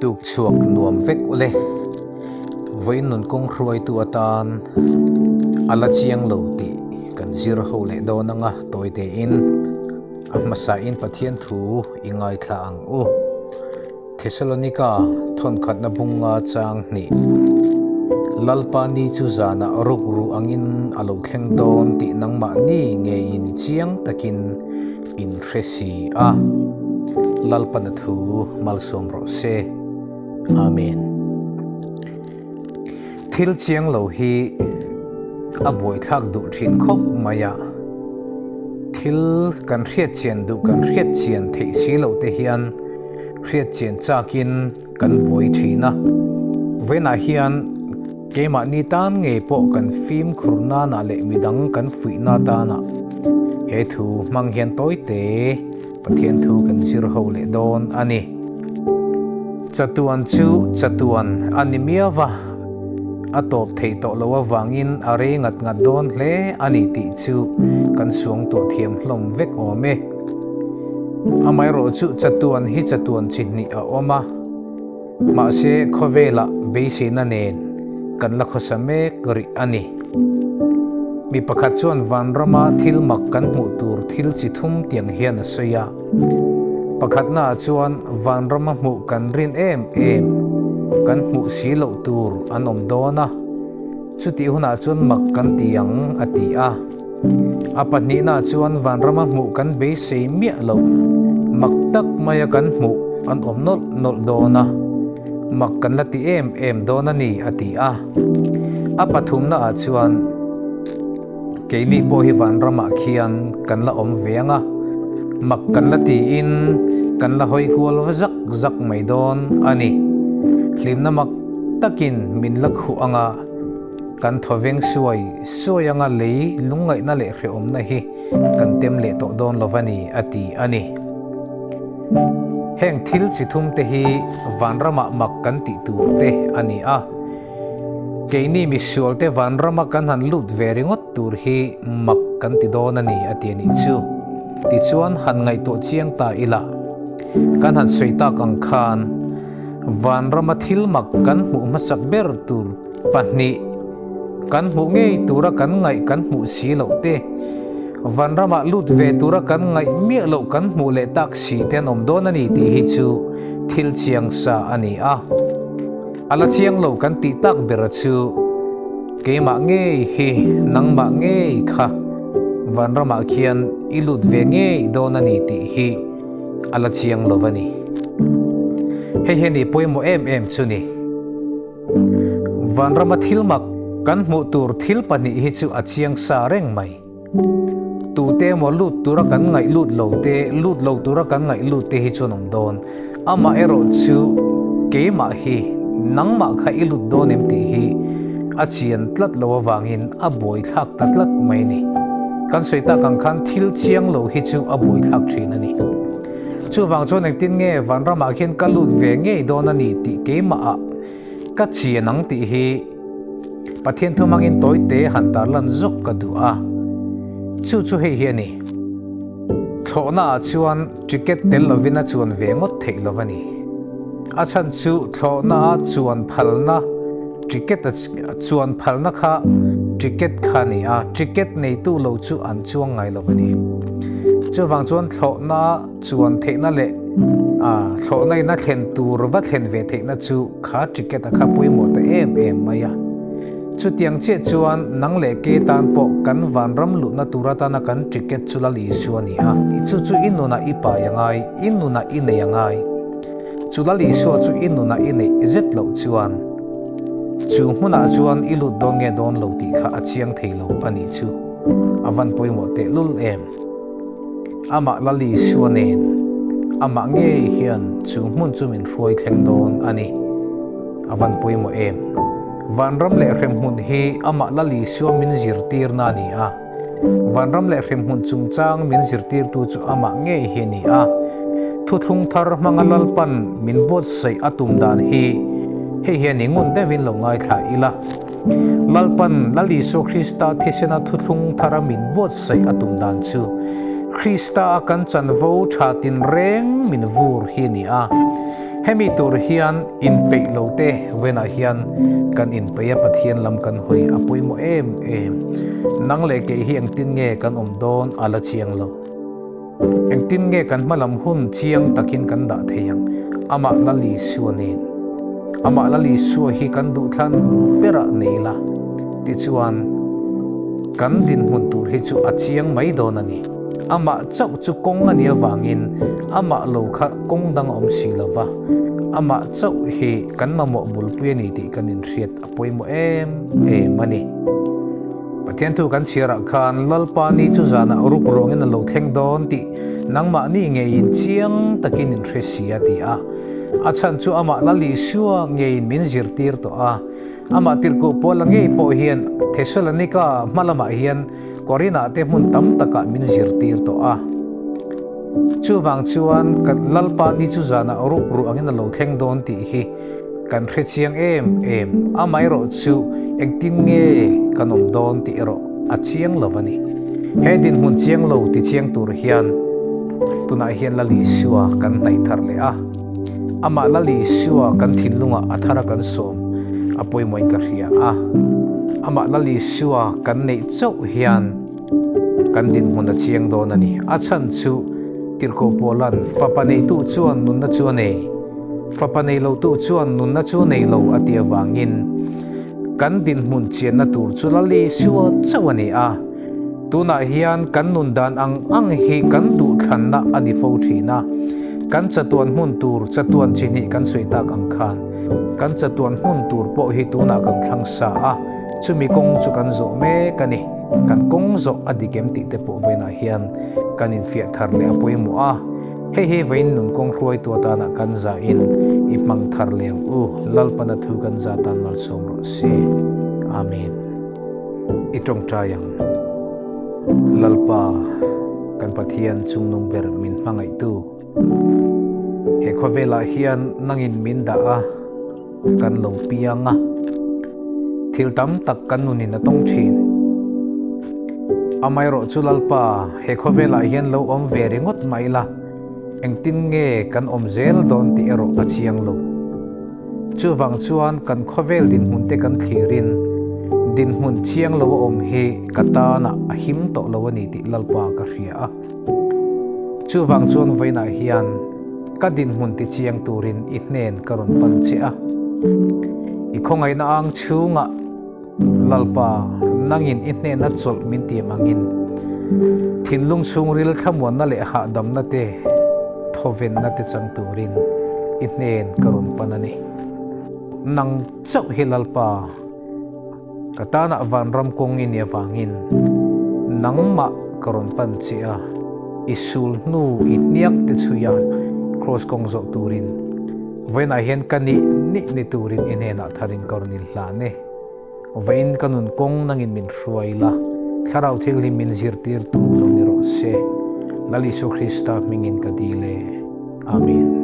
Tuk chhuak nuam vek ule. Vawiin nun kawng hruaitu atan a la chiang lo tih kan zir ho leh dawn anga tawi tein a hmasain Pathian thu i ngaithla ang u. Thesalonika thawnkhatna bunga chang hnih. Lalpa ni chu zanah rukru angin a lo thleng dawn tih nangmahni ngeiin chiang takin in hre si a. Lalpana thu malsawm rawh se. Amen. Thil chiang lo hi a buaithlak duh thin khawp mai a. Thil kan hriat chian duh kan hriat chian theih si loh te hian hriat chian chakin kan buai thin a. Vawiinah hian keimahni tan ngei pawh kan fimkhur nana leh midang kan fuihna tana he thu hmang hian tawite Pathian thu kan zir ho leh dawn a ni. Chatuan chu chatuan a ni miau va, a tawp theih tawh loh avangin a rei ngat ngat dawn hle a ni tih chu kan suangtuah thiam hlawm vek awm e. Amaherawhchu chatuan hi chatuan chi hnih a awm a, mahse khawvelah beiseina nen kan la khawsa mek rih a ni. Mi pakhat chuan vanrama thil mak kan hmuh tur thil chi thum tiang hian a sawi a. Pakhatnaah chuan vanrama hmuh kan rin em em, kan hmuh si loh tur an awm dawn a, chutih hunah chuan mak kan ti ang a ti a. A pahnihnaah chuan vanrama hmuh kan beisei miah loh, mak tak maia kan hmuh an awm nawlh nawlh dawn a, mak kan la ti em em dawn a ni a ti a. A pathumnaah chuan keini pawh hi vanramah khian kan la awm ve ang a, mak kan la tiin kan la hawi kual va zak zak mai dawn a ni. Hlimna mak takin min la khuh ang a. Kan thawveng suai suai anga lei lungngaihna leh hrehawmna hi kan tem leh tawh dawn lo va ni, a ti a ni. Heng thil chi thum te hi vanramah mak kan tih tur te a ni a. Keini misualte vanrama kan han lut ve ringawt tur hi mak kan ti dawn a ni, a ti a nih chu. Tichuan han ngaihtuah chiang ta ila, kan han sawi tak ang khan vanrama thil mak kan hmuh hmasak ber tur, 2, Kan hmuh ngei tura kan ngaih kan hmuh si loh te, vanramah lut ve tura kan ngaih miah loh kan hmuh leh tak si te an awm dawn a ni tih hi chu thil chiang sa a ni a. A la chiang lo kan tih tak bera chu keimah ngei hi nangmah ngei kha vanramah khian i lut ve ngei dawn a ni tih hi a la chiang lo a ni. Hei hi a ni pawimawh em em chu ni. Vanrama thil mak kan hmuh tur thil 2 hi chu a chiang sa reng mai. Tute emaw lut tura kan ngaih lut lo te, lut lo tura kan ngaih lut te hi chuan awm dawn. Amah erawh chu keimah hi nangmah kha i lut dawn em tih hi a chian tlat lo avangin a buaithlak ta tlat mai a ni. Kan sawi tak ang khan thil chiang lo hi chu a buaithlak thin a ni. Chuvang chuan engtin nge vanramah khian ka lut ve ngei dawn a ni tih keimahah ka chian ang tih hi Pathian thu hmangin tawite han tarlan zawk ka duh a. Chu chu hei hi a ni. Thlawhnaah chuan ticket tel lovin a chuan ve ngawt theih lo a ni. A chhan chu thlawhnaah chuan phalna ticket a chuan phalna kha ticket kha a ni a, ticket neitu lo chu an chuang ngai lo a ni. Chuvang chuan thlawhna chuan theihna leh thlawhna in a thlen tur va thlen ve theihna chu kha ticket a kha pawimawh ta em em mai a. Chutiang chiah chuan nang leh ke tan pawh kan vanram luhna tur atana kan ticket chu Lal Isua a ni a. Chu chu i nunah i pai a ngai, i nunah i nei a ngai. Chu Lal Isua chu i nunah i neih zet loh chuan chu hmunah chuan i lut dawn nge dawn lo tih kha a chiang thei lo a nih chu. A van pawimawh tehlul em. Amah Lal Isua nen amah ngei hian chu hmun chu min hruai thleng dawn a ni. A van pawimawh em. Vanram leh hremhmun hi amah Lal Isua min zirtirna a ni a. Vanram leh hremhmun chungchang min zirtirtu chu amah ngei hi a ni a. Thuthlung thar hmanga Lalpan min buatsaih a tum dan hi hei hian i ngun deuhin lo ngaithla ila. Lalpan Lal Isua Krista thisena thuthlung thara min buatsaih a tum dan chu Krista a kan chanvo tha tinreng min vur hi a ni a. Hemi tur hian inpeih lo te venah hian kan inpeih a, Pathian lam kan hawi a pawimawh em em. Nang leh kei hi engtin nge kan awm dawn a la chiang lo. Engtin nge kan hmalam hun chiang takin kan dah thei ang? Amah Lal Isua nen. Amah Lal Isua hi kan duhthlan berah nei la, tichuan kan dinhmun tur hi chu a chiang mai dawn a ni. Amah chauh chu kawng a nih avangin amah lo kha kawng dang a awm si lo va, amah chauh hi kan mamawh bulpui a ni tih kan inhriat a pawimawh em em a ni. Pathian thu kan chhiarah khan Lalpa ni chu zanah ruk ruangin a lo thleng dawn tih nangmahni ngeiin chiang takin in hre si a ti a. A chhan chu amah Lal Isua ngeiin min zirtir tawh a. Amah tirhkoh Paula ngei pawh hian Thesalonika hma lamah hian Korinah te hmun tam takah min zirtir tawh a. Chuvang chuan kan Lalpa ni chu zanah ruk ruangin a lo thleng dawn tih hi kan hre chiang em em. Amaherawh chu engtin nge kan awm dawn tih erawh a chiang lo a ni. He dinhmun chiang lo ti chiang tur hian tunah hian Lal Isua kan hnaih thar leh a. Amah Lal Isua kan thinlungah a thara kan sawm a pawimawhin ka hria a. Amah Lal Isua kan neih chauh hian kan dinhmun a chiang dawn a ni. A chhan chu Tirhkoh Paula'n fapa neitu chuan nunna chu a nei, fapa nei lotu chuan nunna chu a nei lo a tih avangin kan dinhmun chianna tur chu Lal Isua chauh a ni a. Tunah hian kan nun dan ang ang hi kan duhthlanna a ni fo thin a, kan chatuan hmun tur chatuan chi hnih kan sawi tak ang khan kan chatuan hmun tur pawh hi tunah kan thlang sa a, chumi kawng chu kan zawh mek a ni. Kan kawng zawh a dik em tih te pawh vawiinah hian kan infiah thar leh a pawimawh a, hei hi vawiin nun kawng hruaitu atana kan zahin i hmang thar leh ang u, Lalpana thu kan za tan malsawm rawh se. Amen. I tawngtai ang. Lalpa, kan Pathian chungnung ber min hmangaihtu. He khawvelah hian nangin min dah a, kan lo piang a. Thil tam tak kan nunin a tawng thin. Amaherawh chu Lalpa, he khawvelah hian lo awm ve ringawt mah ila, engtin nge kan awm zel dawn tih erawh a chiang lo. Chuvang chuan kan khawvel dinhmun te kan thlirin dinhmun chiang lo a awm hi ka tanah a him tawh lo a ni tih Lalpa ka hria a. Chuvang chuan vawiinah hian ka dinhmun ti chiang turin i hnen ka rawn pan che a. I khawngaihna ang chhungah Lalpa nangin i hnena chawlh min tiam angin thinlung chhungril thlamuanna leh hahdamna te thawvenna te chang turin i hnen ka rawn pan a ni. Nang chauh hi Lalpa, ka tanah vanram kawng i nih avangin nangmah ka rawn pan che a, i sul hnu i hniak te chhui a kraws kawng zawh turin vawiinah hian ka nih nih ni turin i hnenah tharin ka rawn inhlan e. Vawiin ka nun kawng nangin min hruai la, Thlarau Thianghlim min zirtirtu lo ni rawh se. Lal Isua Krista hmingin ka dil e. Amen.